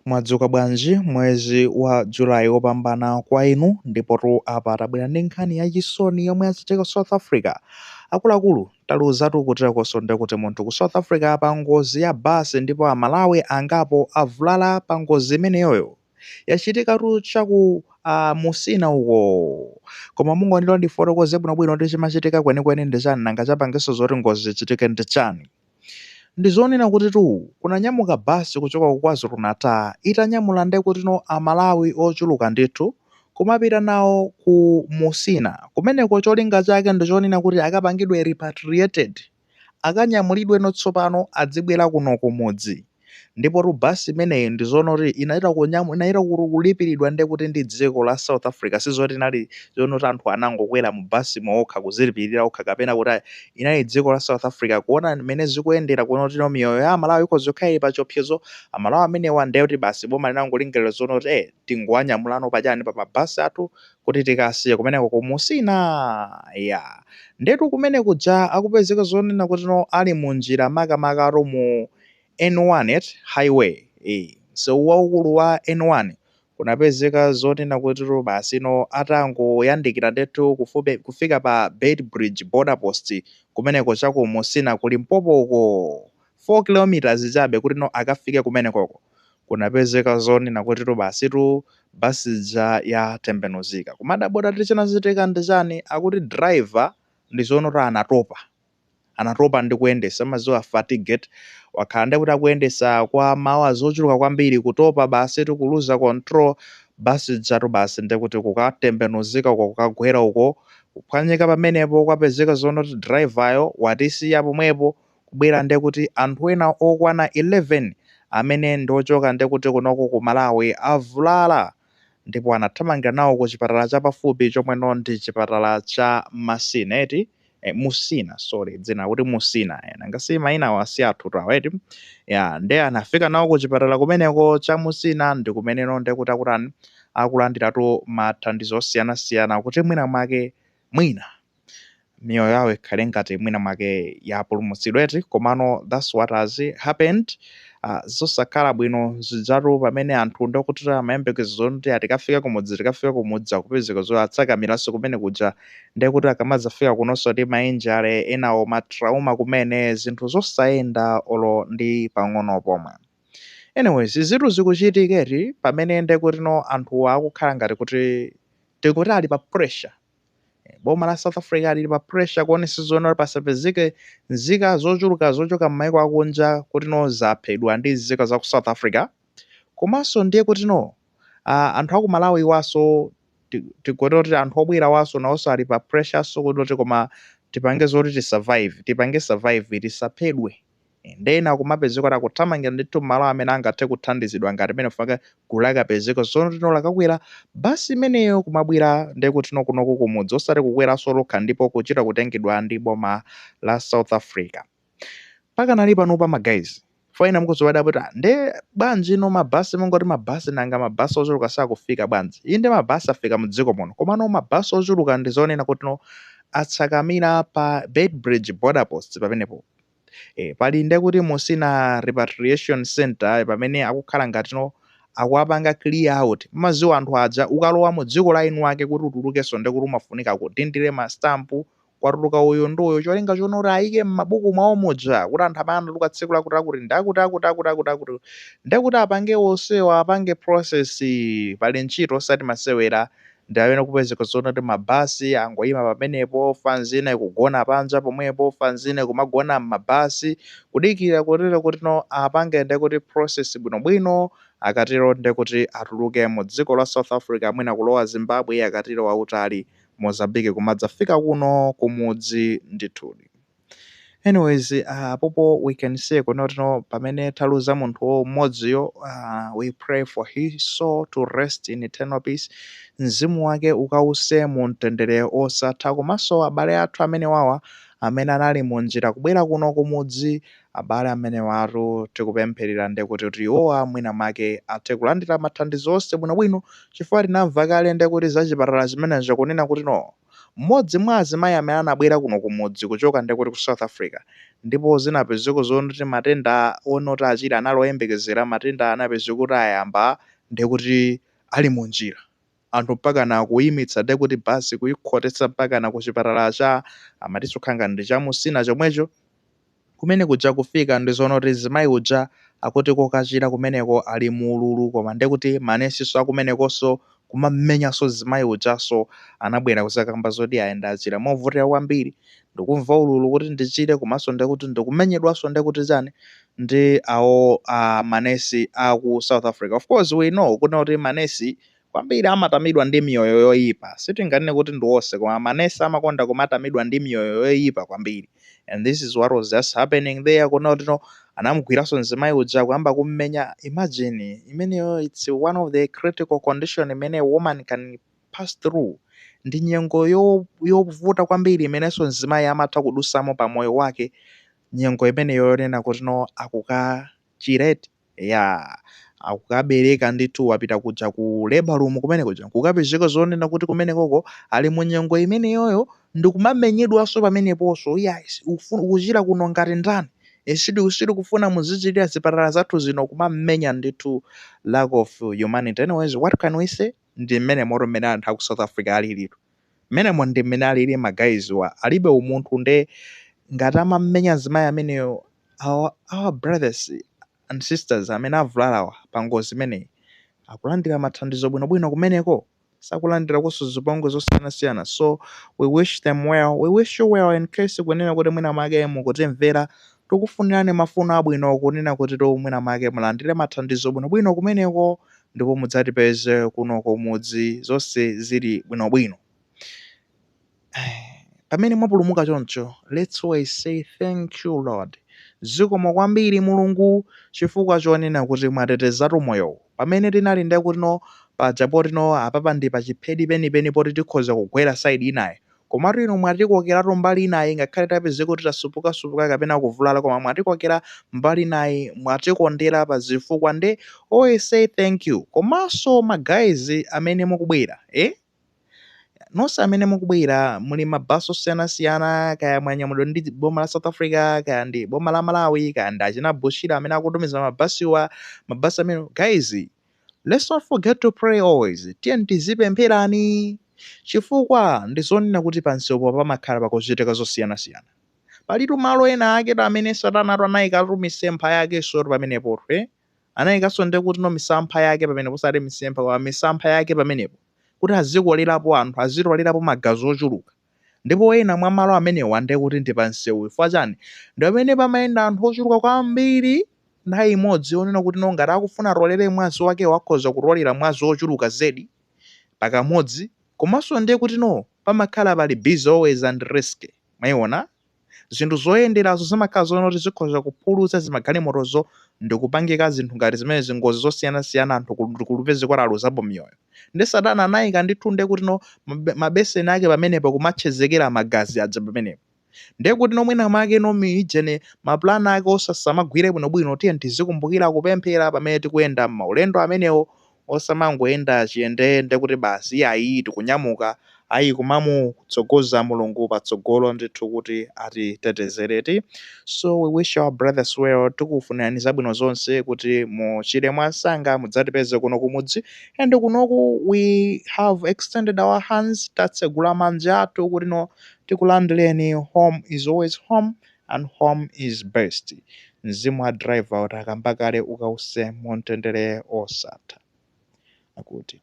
Mwadzuka bwanji? Mwezi wa July wopambana kwa inu. Ndipotu apa tabwera ndi nkhani yachisoni yomwe yachitika ku South Africa. Akuluakulu, taluzatu kuterekonso ndekuti munthu ku South Africa pa ngozi ya basi, ndipo Amalawi angapo avulala pa ngozi imeneyoyo. Yachitikatu chaku Musina uko. Koma mungondilo ndifotokoze bwinobwino kuti chimachitika kwenikweni ndi chani, nanga chapangenso zoti ngozi zichitike ndi chani? Ndizonena kuti tu kunanyamuka basi kuchoka ku KwaZulu Natal, itanyamula ndekuti no Amalawi ochuluka ndithu, kumapita nawo ku Musina kumeneko. Cholinga chake ndichonena kuti akapangidwe repatriated, akanyamulidwe tsopano adzibwera kuno kumudzi. Ndipo tu basi imeneyi ndizoona kuti inachita kulipiridwa ndekuti ndi dziko la South Africa. Sizoti inali zoona kuti anthu anangokwera mu basi okha kuzilipirira okha, kapena kuti ayi, inali dziko la South Africa kuona mmene zikuyendera, kuona kuti no miyoyo ya Amalawi ikhoza kukhala ili pa chiopsezo, Amalawi amenewa, ndiye kuti basi boma linangolingalira zoona kuti tingowanyamulano pachani, pa mabasi athu, kuti tikasiye kumeneko ku Musina ya. Ndetu kumene kuja akupezeka zonena kuti no ali munjira, makamaka mu N1 et highway, msewu waukulu wa N1, kunapezeka zonena kuti to basi no atangoyandikira ndithu kufupi kufika pa Beitbridge border post kumeneko chaku Musina ku Limpopo uko, 4 kilometers chabe kuti no akafike kumenekoko, kunapezeka zonena kuti to basi tu basi ija yatembenuzika. Kumadabota tili chinachitika ndi chani? Akuti driver ndi zoona kuti anatopa, anatopa ndi kuyendesa, maziwa fatigue, wakhala ndi kuti akuyendesa kwa mawa zochuluka kwambiri, kutopa, basi tikuluza control, basi ijatu basi ndikuti kukatembenuzika uko, kukagwera uko, kuphwanyika pamenepo. Kwapezeka zoona kuti driver yo watisiya pomwepo, kubwera ndekuti anthu ena okwana 11 amene ndiochoka ndekuti kunoko ku Malawi avulala, ndipo anathamangira nawo ku chipatala chapafupi chomweno ndi chipatala cha Masina eti, Musina, sorry, dzina kuti Musina, nangasi mayina awo si athu tawo eti ya. Nde anafika nawo ku chipatala kumeneko cha Musina, ndi kumeneno ndekuti akutani, akulandiratu mathandizo osiyanasiyana kuti mwina mwake mwina miyoyo yawo ikhale ngati mwina mwake yapulumutsidwa eti. Komano that's what has happened. Zosakhala bwino zidzatu pamene anthu ndikuti amayembekezo kuti atikafika kumudzi, tikafika kumudzi, akupezeka zo atsakamiranso kumene kuja, ndekuti akamadzafika kunonso ndi ma injury enawo, ma trauma kumene, zinthu zosayenda olo ndi pang'ono pomwe. Anyways, zinthu zikuchitiketi pamene ndekuti no anthu akukhala ngati kuti tikuti ali pa pressure. Boma la South Africa lili pa pressure kuonesa zoona kuti pasapezeke nzika zochuluka zochoka m'mayiko akunja kuti no zaphedwa ndi nzika za ku South Africa. Komanso ndiye kuti no anthu aku Malawi waso, tigote kuti anthu obwera waso nawonso ali pa pressure so kuti koma tipange zoti tisurvive, tipange survive, tisaphedwe. Ndena kumapezeka kuti akuthamangira ndithu malo amene angathe kuthandizidwa ngati pamene faka gulu lakapezeka zono tino lakakwera basi imeneyo kumabwera ndekuti no kunoku kumudzi, osati kukweranso lokha, ndipo kuchita kutengedwa ndi boma la South Africa. Pakanali panopa, ma guys, faina mukudziwada kuti nde bwanji no mabasi, mungoti mabasi, nanga mabasi ochuluka sakufika bwanji? Inde, mabasi afika mudziko muno, komano mabasi ochuluka ndi zonena kuti no atsakamira pa Beitbridge border post pamenepo. Pali ndekuti Musina repatriation center pamene akukhala ngati no akuwapanga clear out. Maziwa anthu aja, ukalowa mu dziko la inu ake, kuti utulukenso ndekuti umafunika kudindire ma stamp, kwatuluka uyu ndi uyu, cholinga chonoti ayike m'mabuku mwawo muja kuti anthu amene anatuluka tsiku lakuti akuti ndakuti akuti akuti akuti akuti, ndekuti apange onsewa, apange process. Pali ntchito osati masewera. Ndi amene kupezeka zoona kuti mabasi angoyima pamenepo, fanzina ikugona panja pomwepo, fanzina ikumagona m'mabasi, kudikira kutero kuti no apange ndekuti process bwinobwino, akatero ndekuti atuluke mu dziko la South Africa, mwina kulowa Zimbabwe, akatero wautali Mozambique, kumadzafika kuno kumudzi ndithudi. Anyways, popo we can say kunotino pamene taluza munthu mmodziyo, we pray for his soul to rest in eternal peace, mzimu wake ukause mu mtendere osatha. Komanso abale athu amene wawa amene anali munjira kubwera kuno kumudzi, abale amene watu tikupempherera ndekuti kuti iwowa mwina mwake athe kulandira mathandizo onse bwinobwino, chifukwa tinamva kale ndekuti za chipatala zimenezo kunena kuti no Mmodzi mwa azimayi amene anabwera kuno kumudzi kuchoka ndekuti ku South Africa, ndipo zinapezeka zoti matenda onoti achira anali oyembekezera, matenda anapezeka kuti ayamba ndekuti ali munjira. Anthu mpakana kuyimitsa ndekuti basi kuyikhotetsa mpakana ku chipatala cha amatinso khanga ndi cha Musina chomwecho. Kumene kuja kufika ndi zonoti mzimayi uja akuti kokachira kumeneko ali muululu, koma ndekuti manesiso akumenekonso kumammenyanso mzimayi ujaso. Anabwera kuzakamba zoti ayenda achira movutika kwambiri, ndikumva ululu kuti ndichire, komanso ndekuti ndikumenyedwanso ndekuti chani ndi awo manesi aku South Africa. Of course we know kuti manesi kwambiri amatamidwa ndi miyoyo yoyipa. Sitinganene kuti ndi onse, koma manesi amakonda kumatamidwa ndi miyoyo yoyipa kwambiri, and this is what was just happening there, kuna kuti no anamugwiranso mzimayi uja kuyamba kummenya. Imagine imeneyo, it's one of the critical condition imene woman can pass through. Ndi nyengo yovuta kwambiri imenenso mzimayi amatha kudusamo pa moyo wake, nyengo imeneyo yonena kuti no akukachireti ya akukabereka ndithu, wapita kuja ku labor room, kumene kuja kukapezeka zonena kuti kumenekoko ali mu nyengo imeneyoyo ndikumamenyedwanso pameneponso. Yes, ukuchira kuno ngati ndani? Sidi kufuna muzichitira zipatala zathu zino, kumamenya ndithu, lack of humanity. Anyways, what can we say? Ndi mmene moto mmene anthu aku South Africa alilitu mmenemo, ndi mmene alili ma guys wa, alibe umunthu. Nde ngati amamenya azimayi ameneyo, our brothers and sisters amene avulalawa pa ngozi imeneyi akulandira mathandizo bwinobwino kumeneko? Sakulandirakonso zipongwe zosiyanasiyana. So we wish them well, we wish you well. In case kunena kuti mwina mwake mukutimvera, tikufunirani mafuno abwino, kunena kuti to mwina mwake mulandire mathandizo bwinobwino kumeneko, ndipo mudzatipeze kuno kumudzi zonse zili bwinobwino pamene mwapulumuka choncho. Let's always say thank you, Lord, zikomo kwambiri Mulungu, chifukwa chonena kuti mwatetezatu moyowu pamene tinali ndekuti no paja potino apapa ndi pachiphedi penipeni poti tikhoza kugwera side inayi, komatu inu mwatikokeratu mbali inayi. Ngakhale tapeze kuti tasupukasupuka kapena kuvulala, koma mwatikokera mbali inayi, mwatikondera pa zifukwa. Nde always say thank you. Komanso ma guys amene mukubwera, eh? Nonse amene mukubwera muli mabasi osiyanasiyana, kaya mwanyamulidwa ndi boma la South Africa, kaya ndi boma la Malawi, kaya ndi achina Bushiri amene akutumiza mabasiwa, mabasi amene, guys, let's not forget to pray always. Tiye tizipempherani, chifukwa ndi zonena kuti pansewu pamakhala pakuchitika zosiyanasiyana. Palitu malo ena ake amene Satana atu anayikatu misempha yake soto pamenepo, eh? Anayikanso ndi kuti no misampha yake pamenepo, osati misempha koma misampha yake pamenepo, kuti azikolerapo anthu, azitolerapo magazi ochuluka. Ndipo ena mwa malo amenewa ndiye kuti ndi pansewu. Chifukwa chani? Ndi pamene pamayenda anthu ochuluka kwambiri nthawi imodzi, onena kuti no ngati akufuna atolere mwazi wake, wakhoza kutolera mwazi ochuluka zedi pakamodzi. Komanso ndiye kuti no pamakhala pali busy always and risk. Mwayiona, zinthu zoyenderazo zimakhala zoona kuti zikhoza kuphulutsa zimagalimotozo ndikupangika zinthu ngati zimene ngozi zosiyanasiyana, anthu kulupeza kuti aluzapo miyoyo. Ndi Satana anayika ndithu ndiye kuti no mabeseni ake pamenepo, kumatchezekera magazi aja pamenepo. Ndiye kuti no mwina mwake no miijene mapulani ake osasamagwire bwinobwino. Tiye tizikumbukira kupemphera pamene tikuyenda m'maulendo amenewo, osamangoyenda chiyendeyende kuti basi ayi tikunyamuka, ayi, kumamutsogoza Mulungu patsogolo ndithu kuti atitetezereti. So we wish our brothers well. Tikufunirani zabwino zonse kuti muchire mwansanga, mudzatipeze kuno kumudzi. And kunoku we have extended our hands, tatsegula manja athu kuti no tikulandireni. Home is always home and home is best. Mzimu wa driver utakamba kale ukause mumtendere osatha akuti.